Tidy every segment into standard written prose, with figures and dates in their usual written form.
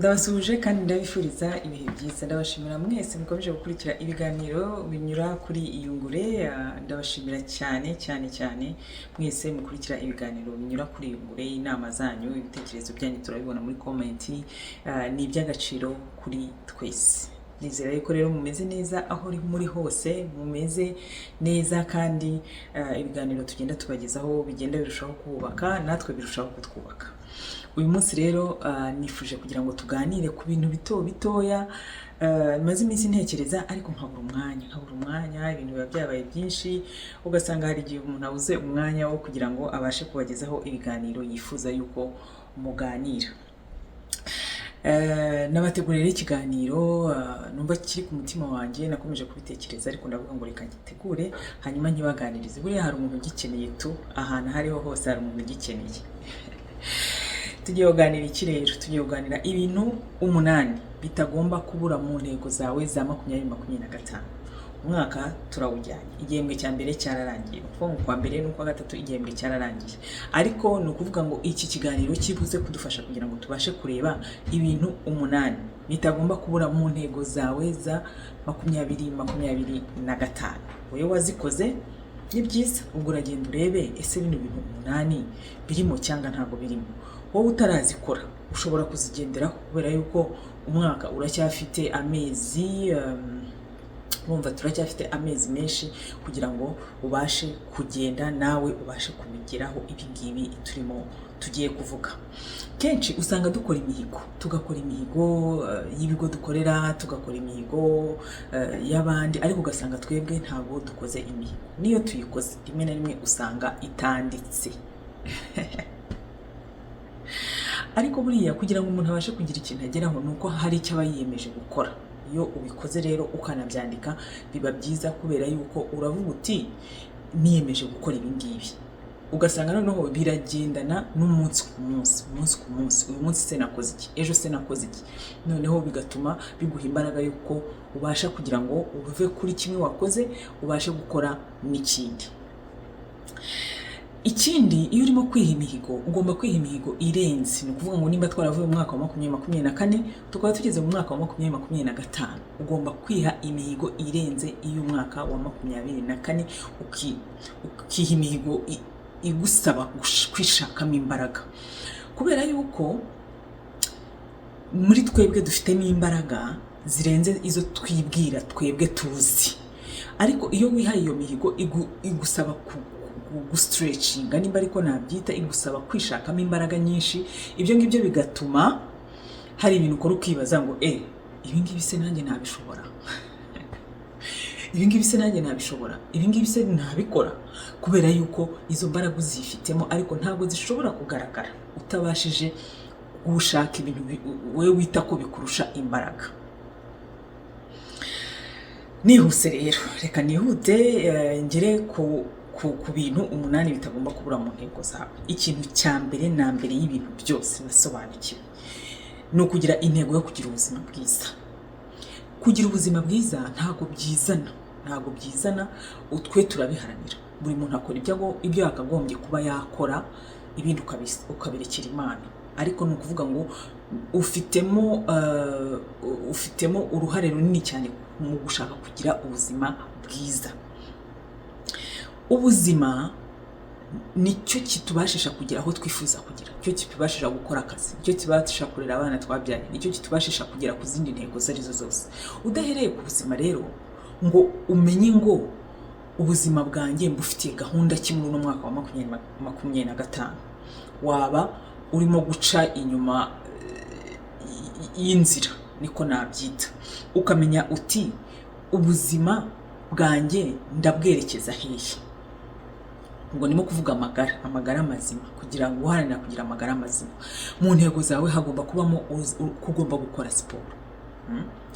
Ndabasuhuje kandi ndabifuriza ibihe byiza. Ndabashimira mwese mukomeje gukurikira ibiganiro binyura kuri Iyungure. Ndabashimira cyane cyane cyane mwese mukurikira ibiganiro binyura kuri Iyungure. Inama zanyu, ibitekerezo byanyu turabibona muri comment, ni iby'agaciro kuri twese. Nizera yuko rero mumeze neza aho muri hose, mumeze neza kandi ibiganiro tugenda tubagezaho bigenda birushaho kubaka, natwe birushaho kutwubaka. Uyu munsi rero nifuje kugira ngo tuganire ku bintu bito bitoya maze iminsi ntekereza, ariko nkabura umwanya, nkabura umwanya. Ibintu biba byabaye byinshi, ugasanga hari igihe umuntu abuze umwanya wo kugira ngo abashe kubagezaho ibiganiro yifuza yuko muganira. Nabateguriye rero ikiganiro numva kiri ku mutima wanjye. Nakomeje kubitekereza, ariko ndavuga ngo reka ngitegure hanyuma nkibaganirize. Buriya hari umuntu ugikeneye tu, ahantu aho ariho hose hari umuntu ugikeneye. Tugiye kuganira iki rero? Tugiye kuganira ibintu 8 bitagomba kubura mu ntego zawe za 2025. Umwaka turawujyanye, igihembwe cya mbere cyararangiye, ni ukuvuga ngo kwa mbere n'ukwa gatatu igihembwe cyararangiye. Ariko ni ukuvuga ngo iki kiganiro kibuze kudufasha kugira ngo tubashe kureba ibintu 8 bitagomba kubura mu ntego zawe za 2025. Wowe wazikoze ni byiza, ubwo uragenda urebe ese bino bintu 8 birimo cyangwa ntabwo birimo. Wowe utarazikora ushobora kuzigenderaho, kubera yuko umwaka uracyafite amezi, urumva turacyafite amezi menshi kugira ngo ubashe kugenda nawe ubashe kubigeraho ibi ngibi turimo tugiye kuvuga. Kenshi usanga dukora imihigo, tugakora imihigo y'ibigo dukorera, tugakora imihigo y'abandi, ariko ugasanga twebwe ntabwo dukoze imihigo. Niyo tuyikoze, rimwe na rimwe usanga itanditse. Ariko buriya kugira ngo umuntu abashe kugira ikintu ageraho ni uko hari icyo aba yiyemeje gukora. Iyo ubikoze rero ukanabyandika biba byiza, kubera yuko uravuga uti: "Niyemeje gukora ibi ngibi." Ugasanga noneho biragendana n'umunsi ku munsi, umunsi ku munsi. Uyu munsi se nakoze iki? Ejo se nakoze iki? Noneho bigatuma biguha imbaraga y'uko ubasha kugira ngo uve kuri kimwe wakoze ubashe gukora n'ikindi. Ikindi, iyo urimo kwiha imihigo ugomba kwiha imihigo irenze. Ni ukuvuga ngo nimba twaravuye mu mwaka wa 2024 tukaba tugeze mu mwaka wa 2025, ugomba kwiha imihigo irenze iy'umwaka wa 24, ukiha imihigo igusaba kwishakamo imbaraga, kubera yuko muri twebwe dufitemo imbaraga zirenze izo twibwira twebwe tuzi. Ariko iyo wihaye iyo mihigo igusaba gustretchinga, nimba ariko nabyita, igusaba kwishakamo imbaraga nyinshi. Ibyo ngibyo bigatuma hari ibintu ukora ukibaza ngo: "E, ibi ngibi se nanjye nabishobora? Ibi ngibi se nanjye nabishobora? Ibi ngibi se nabikora?" Kubera yuko izo mbaraga uzifitemo, ariko ntabwo zishobora kugaragara utabashije gushaka ibintu wowe wita ko bikurusha imbaraga. Nihuse rero, reka nihute ngere ku bintu 8 bitagomba kubura mu ntego zawe. Ikintu cya mbere na mbere y'ibintu byose nasobanukiwe ni ukugira intego yo kugira ubuzima bwiza. Kugira ubuzima bwiza ntabwo byizana, ntabwo byizana, utwe turabiharanira. Buri muntu akora ibyo yakagombye kuba yakora, ibindi ukabirekera Imana. Ariko ni ukuvuga ngo ufitemo uruhare runini cyane mu gushaka kugira ubuzima bwiza. Ubuzima nicyo kitubashisha kugera aho twifuza kugera, nicyo kitubashisha gukora akazi, nicyo kitubashisha kurera abana twabyaye, nicyo kitubashisha kugera ku zindi ntego izo arizo zose. Udahereye ku buzima rero ngo umenye ngo ubuzima bwanjye mbufitiye gahunda ki muri uno mwaka wa 2025, waba urimo guca inyuma y'inzira, niko nabyita. Ukamenya uti: "Ubuzima bwanjye ndabwerekeza hehe?" Ubwo ndimo kuvuga amagara, amagara mazima, kugira ngo uharanira kugira amagara mazima. Mu ntego zawe hagomba kubamo ko ugomba gukora siporo.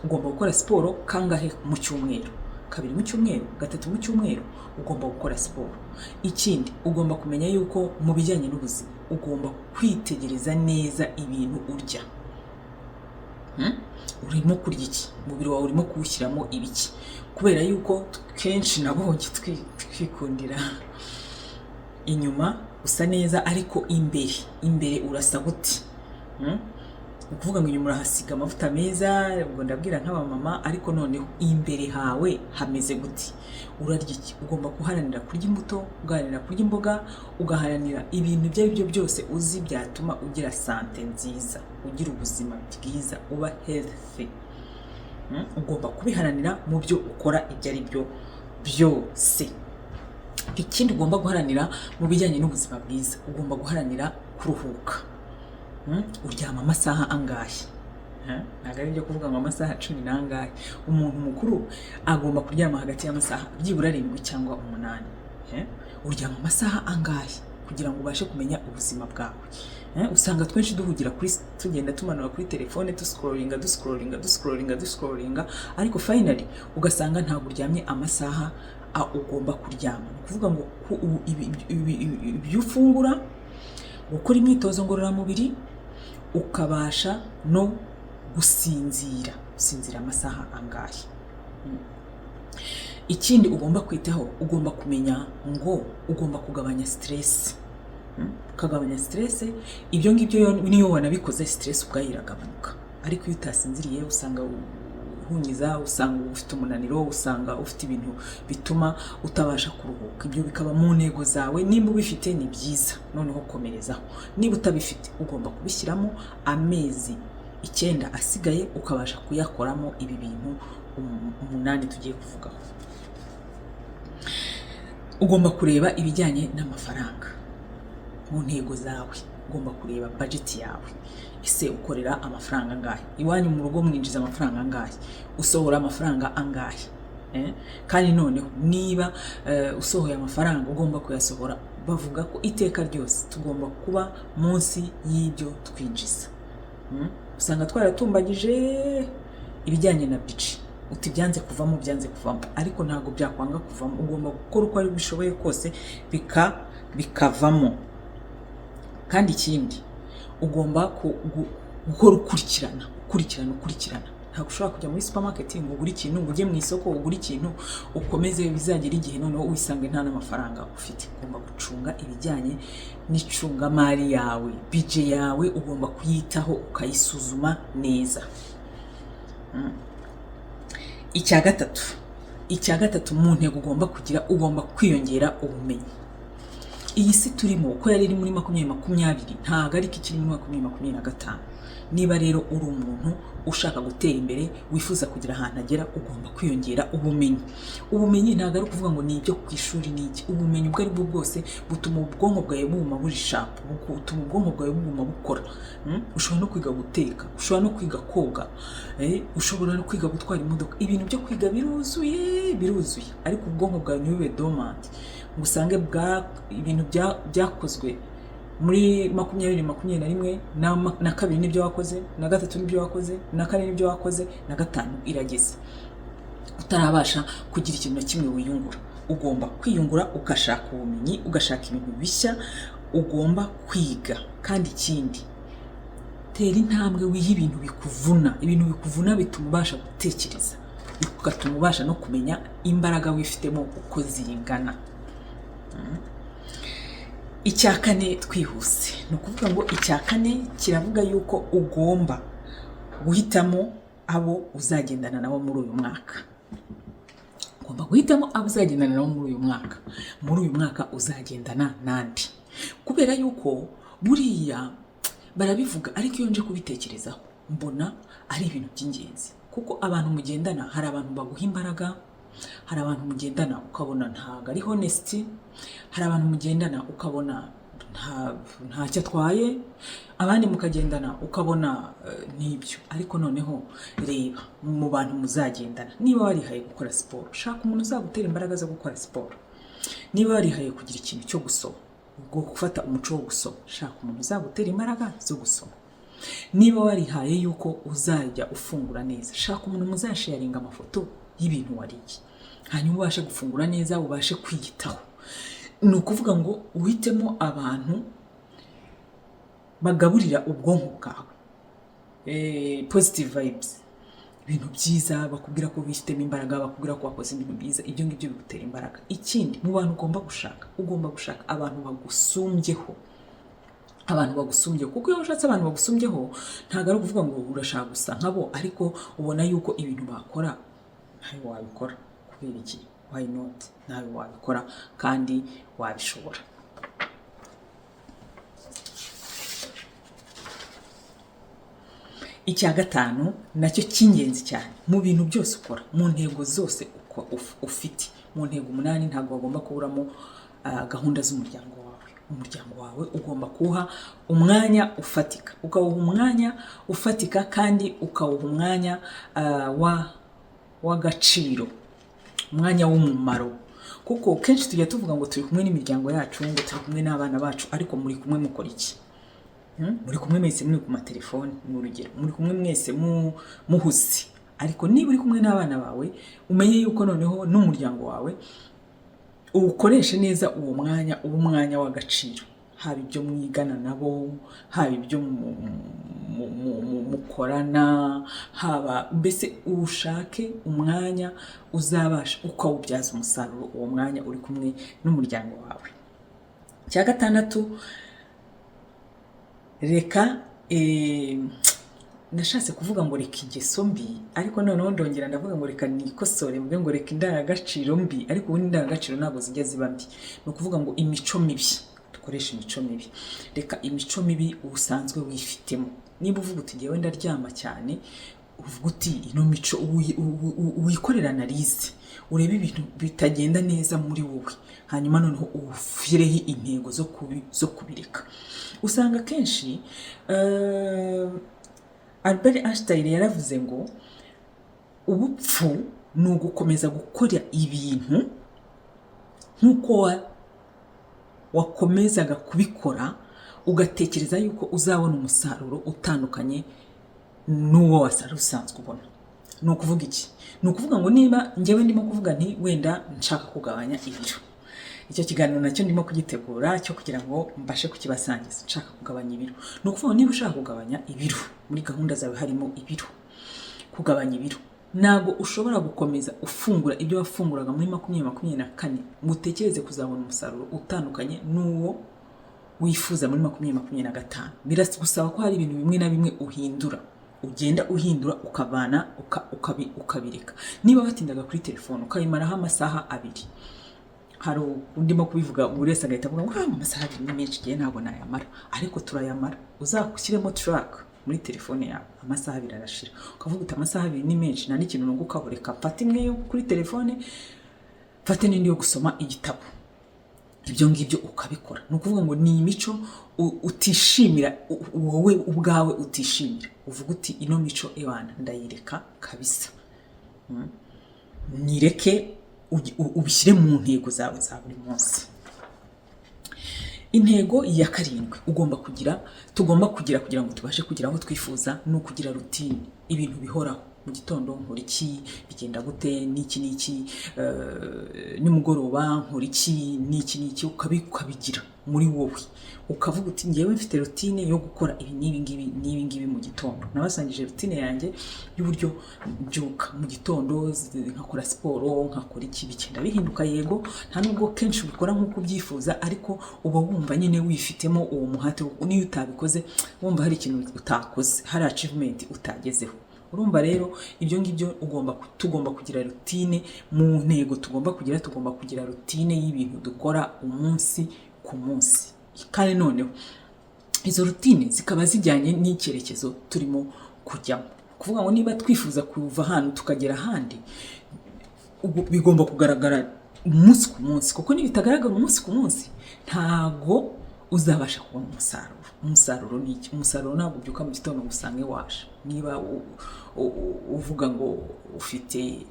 Ugomba gukora siporo kangahe mu cyumweru? Kabiri mu cyumweru, gatatu mu cyumweru, ugomba gukora siporo. Ikindi, ugomba kumenya yuko mu bijyanye n'ubuzima ugomba kwitegereza neza ibintu urya. Urimo kurya iki? Umubiri wawe urimo kuwushyiramo ibiki? Kubera yuko kenshi nabonye twikundira inyuma usa neza, ariko imbere, imbere urasa gute? Ni ukuvuga ngo inyuma urahasiga amavuta meza, ubwo ndabwira nk'abamama, ariko noneho imbere hawe hameze gute? Urarya iki? Ugomba guharanira kurya imbuto, ugaharanira kurya imboga, ugaharanira ibintu ibyo ari byo byose uzi byatuma ugira santé nziza, ugira ubuzima bwiza, uba healthy. Ugomba kubiharanira mu byo ukora ibyo ari byo byose. Ikindi ugomba guharanira mu bijyanye n'ubuzima bwiza, ugomba guharanira kuruhuka. Uryama amasaha angahe? Ntabwo ari ibyo kuvuga ngo amasaha cumi n'angahe. Umuntu mukuru agomba kuryama hagati y'amasaha byibura 7 cyangwa 8. Uryama amasaha angahe kugira ngo ubashe kumenya ubuzima bwawe? Usanga twinshi duhugira kuri, tugenda tumanura kuri telefone, duscrollinga, duscrollinga, duscrollinga, duscrollinga, ariko finally ugasanga ntabwo uryamye amasaha ugomba kuryama. Ni ukuvuga ngo ibyo ufungura, gukora imyitozo ngororamubiri, ukabasha no gusinzira. Gusinzira amasaha angahe? Ikindi ugomba kwitaho, ugomba kumenya ngo ugomba kugabanya stress. Ukagabanya stress, ibyo ngibyo niyo wanabikoze, stress ubwayo iragabanuka. Ariko iyo utasinziriye, usanga uhunyiza, usanga ufite umunaniro, usanga ufite ibintu bituma utabasha kuruhuka. Ibyo bikaba mu ntego zawe. Nimba ubifite, ni byiza, noneho komerezaho. Niba utabifite, ugomba kubishyiramo amezi 9 asigaye, ukabasha kuyakoramo ibi bintu 8 tugiye kuvugaho. Ugomba kureba ibijyanye n'amafaranga mu ntego zawe. Ugomba kureba budget yawe. Ese ukorera amafaranga angahe? Iwanyu mu rugo mwinjiza amafaranga angahe? Usohora amafaranga angahe? Kandi noneho niba usohoye amafaranga, ugomba kuyasohora. Bavuga ko iteka ryose tugomba kuba munsi y'ibyo twinjiza. Usanga twaratumbagije ibijyanye na budget, uti byanze kuvamo, byanze kuvamo, ariko ntabwo byakwanga kuvamo. Ugomba gukora uko ari bishoboye kose bikavamo. Kandi ikindi, ugomba gukora ukurikirana, ukurikirana, ukurikirana. Ntabwo ushobora kujya muri supermarket ngo ugure ikintu, ngo ujye mu isoko ugure ikintu, ukomeze, bizagera igihe noneho wisange nta n'amafaranga ufite. Ugomba gucunga ibijyanye n'icungamari yawe. Budget yawe ugomba kuyitaho, ukayisuzuma neza. Icya gatatu mu ntego ugomba kugira, ugomba kwiyongera ubumenyi. Iyi si turimo, uko yari iri muri 2020 ntabwo ariko ikiri muri 2025. Niba rero uri umuntu ushaka gutera imbere, wifuza kugira ahantu agera, ugomba kwiyongera ubumenyi. Ubumenyi ntabwo ari ukuvuga ngo ni ibyo ku ishuri, ni iki. Ubumenyi ubwo ari bwo bwose butuma ubwonko bwawe buguma buri sharp, butuma ubwonko bwawe buguma bukora. Ushobora no kwiga guteka, ushobora no kwiga koga, ushobora no kwiga gutwara imodoka. Ibintu byo kwiga biruzuye, biruzuye. Ariko ubwonko bwawe ntibube dormant ngo usange bwa ibintu byakozwe muri 2021 na kabiri nibyo wakoze, na gatatu nibyo wakoze, na kane nibyo wakoze, na gatanu irageze utarabasha kugira ikintu na kimwe wiyungura. Ugomba kwiyungura, ugashaka ubumenyi, ugashaka ibintu bishya ugomba kwiga. Kandi ikindi, tera intambwe, wihe ibintu bikuvuna. Ibintu bikuvuna bituma ubasha gutekereza, bigatuma ubasha no kumenya imbaraga wifitemo uko zingana. Icya kane, twihuse, ni ukuvuga ngo icya kane kiravuga yuko ugomba guhitamo abo uzagendana nabo muri uyu mwaka. Ugomba guhitamo abo uzagendana nabo muri uyu mwaka. Muri uyu mwaka uzagendana nandi? Kubera yuko buriya barabivuga, ariko iyo nje kubitekerezaho mbona ari ibintu by'ingenzi, kuko abantu mugendana, hari abantu baguha imbaraga, hari abantu mugendana ukabona ntabwo ari honest, hari abantu mugendana ukabona ntacyo atwaye, abandi mukagendana ukabona n'ibyo. Ariko noneho reba mu bantu muzagendana. Niba warihaye gukora siporo, shaka umuntu uzagutera imbaraga zo gukora siporo. Niba warihaye kugira ikintu cyo gusoma, ubwo gufata umuco wo gusoma, shaka umuntu uzagutera imbaraga zo gusoma. Niba warihaye yuko uzajya ufungura neza, shaka umuntu muzasharinga amafoto y'ibintu wariye, hanyuma ubashe gufungura neza, ubashe kwiyitaho. Ni ukuvuga ngo uhitemo abantu bagaburira ubwonko bwawe positive vibes, ibintu byiza, bakubwira ko bifitemo imbaraga, bakubwira ko wakoze ibintu byiza. Ibyo ngibyo bigutera imbaraga. Ikindi mu bantu ugomba gushaka, ugomba gushaka abantu bagusumbyeho, Abantu bagusumbyeho, kuko iyo ushatse abantu bagusumbyeho, ntabwo ari ukuvuga ngo urashaka gusa nkabo, ariko ubona yuko ibintu bakora nawe wabikora. Kubera iki? Why not? Nawe wabikora kandi wabishobora. Icya gatanu nacyo cy'ingenzi cyane mu bintu byose ukora, mu ntego zose ufite, mu ntego 8 ntabwo wagomba kuburamo gahunda z'umuryango wawe. Umuryango wawe ugomba kuwuha umwanya ufatika, ukawuha umwanya ufatika kandi ukawuha umwanya w'agaciro, umwanya w'umumaro. Kuko kenshi tujya tuvuga ngo turi kumwe n'imiryango yacu, ngo turi kumwe n'abana bacu, ariko muri kumwe mukora iki? Muri kumwe mwese muri ku matelefoni, ni urugero, muri kumwe mwese muhuze. Ariko niba uri kumwe n'abana bawe, umenye yuko noneho n'umuryango wawe uwukoreshe neza, uwo mwanya uba umwanya w'agaciro, haba ibyo mwigana nabo, haba ibyo mukorana, haba mbese ushake umwanya uzabasha ukawubyaza umusaruro, uwo mwanya uri kumwe n'umuryango wawe. Icya gatandatu, reka nashatse kuvuga ngo reka ingeso mbi, ariko noneho ndongera ndavuga ngo reka nikosore mvuge ngo reka indangagaciro mbi, ariko ubundi indangagaciro ntabwo zijya ziba mbi. Ni ukuvuga ngo imico mibi, dukoreshe imico mibi. Reka imico mibi usanzwe wifitemo. Niba uvuga uti ngewe ndaryama cyane, uvuga uti ino mico wikorera analyse, urebe ibintu bitagenda neza muri wowe, hanyuma noneho ushyireho intego zo kubireka. Usanga akenshi Albert Einstein yaravuze ngo ubupfu ni ugukomeza gukora ibintu nk'uko wakomezaga kubikora, ugatekereza yuko uzabona umusaruro utandukanye n'uwo wasara usanzwe ubona. Ni ukuvuga iki? Ni ukuvuga ngo niba njyewe ndimo kuvuga nti wenda nshaka kugabanya ibiro, icyo kiganiro nacyo ndimo kugitegura cyo kugira ngo mbashe kukibasangiza, nshaka kugabanya ibiro. Ni ukuvuga ngo niba ushaka kugabanya ibiro, muri gahunda zawe harimo ibiro, kugabanya ibiro, ntabwo ushobora gukomeza ufungura ibyo wafunguraga muri 2024 ngo utekereze kuzabona umusaruro utandukanye n'uwo wifuza muri 2025. Biragusaba ko hari ibintu bimwe na bimwe uhindura, ugenda uhindura, ukavana, ukabireka. Niba watindaga kuri telefone ukayimaraho amasaha 2, hari undimo kubivuga buri wese agahita avuga ngo amasaha 2 ni menshi, igihe ntabwo nayamara. Ariko turayamara. Uzashyiremo track muri telefone yawe, amasaha 2 arashira, ukavuga uti amasaha 2 ni menshi, nta n'ikintu nungukaho, reka mfate imwe yo kuri telefone, mfate n'indi yo gusoma igitabo. Ibyo ngibyo ukabikora. Ni ukuvuga ngo ni imico utishimira, wowe ubwawe utishimira, uvuga uti ino mico ewana ndayireka kabisa. Nireke, ubishyire mu ntego zawe za buri munsi. Intego ya karindwi ugomba kugira, tugomba kugira kugira ngo tubashe kugira aho twifuza, ni ukugira routine, ibintu bihoraho. Mu gitondo nkora iki, bigenda gute, n'iki n'iki, nimugoroba nkora iki n'iki n'iki, ukabigira muri wowe, ukavuga uti ngewe mfite routine yo gukora ibi n'ibi ngibi n'ibi ngibi mu gitondo. Nabasangije routine yanjye y'uburyo mbyuka mu gitondo, nkakora siporo, nkakora iki, bigenda bihinduka. Yego, nta nubwo kenshi ubikora nk'uko ubyifuza, ariko uba wumva nyine wifitemo uwo muhate, niyo utabikoze wumva hari ikintu utakoze, hari achievement utagezeho. Urumva rero ibyo ngibyo tugomba kugira routine mu ntego tugomba kugira, tugomba kugira routine y'ibintu dukora umunsi ku munsi, kandi noneho izo routine zikaba zijyanye n'icyerekezo turimo kujyamo. Kuvuga ngo niba twifuza kuva ahantu tukagera ahandi, ubwo bigomba kugaragara umunsi ku munsi, kuko nibitagaragara umunsi ku munsi ntago uzabasha kubona umusaruro. Umusaruro ni iki? Umusaruro ntabwo ubyuka mu gitondo ngo usange waje. Niba uvuga ngo ufite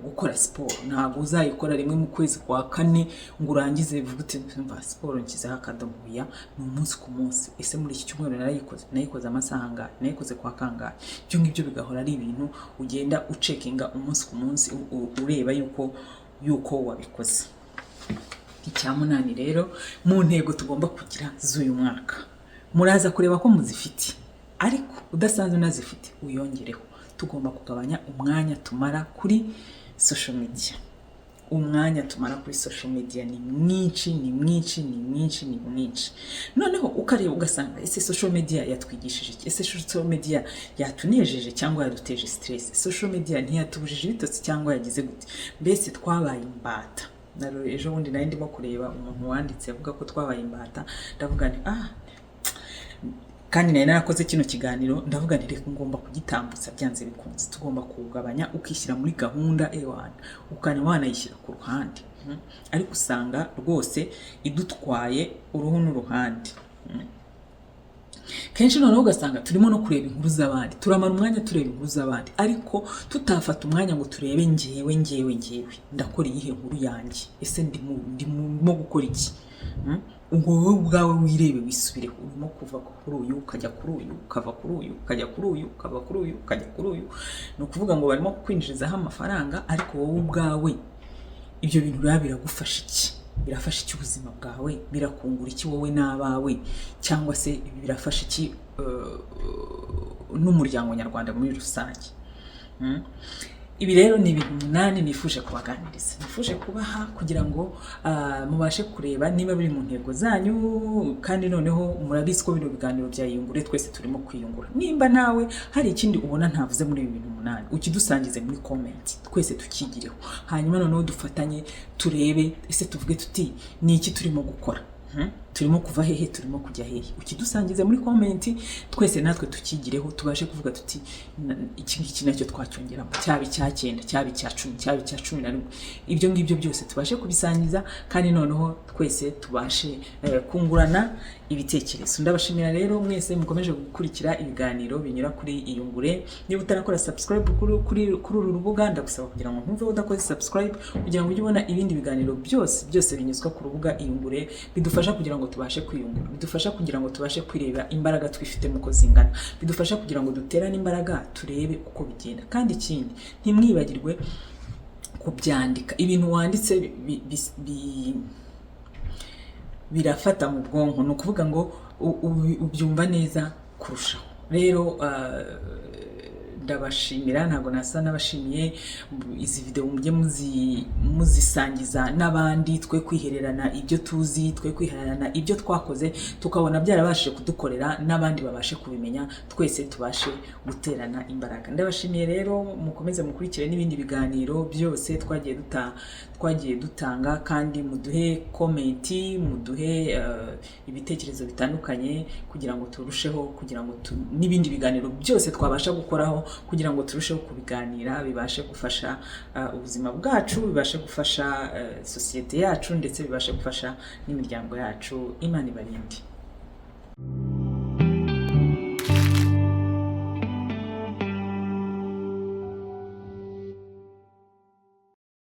gukora siporo, ntabwo uzayikora rimwe mu kwezi kwa kane ngo urangize uvuge uti mva siporo nshyizeho akadomo. Oya, ni umunsi ku munsi. Ese muri iki cyumweru narayikoze? Nayikoze amasaha angahe? Nayikoze kwa kangahe? Ibyo ngibyo bigahora ari ibintu ugenda ucekinga umunsi ku munsi, ureba yuko wabikoze. Icya munani rero mu ntego tugomba kugira z'uyu mwaka, muraza kureba ko muzifite, ariko udasanzwe unazifite uyongereho. Tugomba kugabanya umwanya tumara kuri social media. Umwanya tumara kuri social media ni mwinshi, ni mwinshi, ni mwinshi, ni mwinshi. Noneho ukareba ugasanga, ese social media yatwigishije iki? Ese social media yatunejeje cyangwa yaduteje stress? Social media ntiyatubujije ibitotsi cyangwa yagize gute? Mbese twabaye imbata. Ejo bundi nari ndimo kureba umuntu wanditse avuga ko twabaye imbata, ndavuga nti ah, kandi nari narakoze kino kiganiro, ndavuga nti reka ngomba kugitambutsa byanze bikunze. Tugomba kuwugabanya, ukishyira muri gahunda, ewana, ukana wanayishyira ku ruhande. Ariko usanga rwose idutwaye uruhu n'uruhande. Kenshi noneho ugasanga turimo no kureba inkuru z'abandi, turamara umwanya tureba inkuru z'abandi, ariko tutafata umwanya ngo turebe ngewe, ngewe, ngewe ndakora iyihe nkuru yanjye? Ese ndimo gukora iki? Ngo wowe ubwawe wirebe, wisubireho. Urimo kuva kuri uyu ukajya kuri uyu, ukava kuri uyu ukajya kuri uyu, ukava kuri uyu ukajya kuri uyu. Ni ukuvuga ngo barimo kukwinjirizaho amafaranga, ariko wowe ubwawe ibyo bintu rero biragufasha iki? Birafasha iki ubuzima bwawe? Birakungura iki wowe n'abawe? Cyangwa se birafasha iki n'umuryango nyarwanda muri rusange? Ibi rero ni ibintu 8 nifuje kubaganiriza, nifuje kubaha kugira ngo mubashe kureba niba biri mu ntego zanyu. Kandi noneho murabizi ko bino biganiro bya Iyungure twese turimo kwiyungura. Nimba nawe hari ikindi ubona ntavuze muri ibi bintu 8, ukidusangize muri comment, twese tukigireho, hanyuma noneho dufatanye turebe, ese tuvuge tuti ni iki turimo gukora? Turimo kuva hehe? Turimo kujya hehe? Ukidusangize muri comment, twese natwe tukigireho, tubashe kuvuga tuti iki ngiki nacyo twacyongeramo, cyaba icya 9, cyaba icya 10, cyaba icya 11. Ibyo ngibyo byose tubashe kubisangiza, kandi noneho twese tubashe kungurana ibitekerezo. Ndabashimira rero mwese mukomeje gukurikira ibiganiro binyura kuri Iyungure. Niba utarakora subscribe kuri uru rubuga, ndagusaba kugira ngo ntuve udakoze subscribe, kugira ngo ujye ubona ibindi biganiro byose byose binyuzwa ku rubuga Iyungure, bidufasha kugira ngo tubashe kwiyungura, bidufasha kugira ngo tubashe kwireba imbaraga twifitemo uko zingana, bidufasha kugira ngo duterane imbaraga, turebe uko bigenda. Kandi ikindi, ntimwibagirwe kubyandika. Ibintu wanditse birafata mu bwonko, ni ukuvuga ngo ubyumva neza kurushaho. Rero ndabashimira, ntabwo nasa n'abashimiye. Izi video mujye muzisangiza n'abandi, twe kwihererana ibyo tuzi, twe kwihererana ibyo twakoze tukabona byarabashije kudukorera, n'abandi babashe kubimenya, twese tubashe guterana imbaraga. Ndabashimiye rero, mukomeze mukurikire n'ibindi biganiro byose twagiye dutanga, kandi muduhe comment, muduhe ibitekerezo bitandukanye kugira ngo turusheho, kugira ngo n'ibindi biganiro byose twabasha gukoraho, kugira ngo turusheho kubiganira, bibashe gufasha ubuzima bwacu, bibashe gufasha sosiyete yacu, ndetse bibashe gufasha n'imiryango yacu. Imana ibarinde.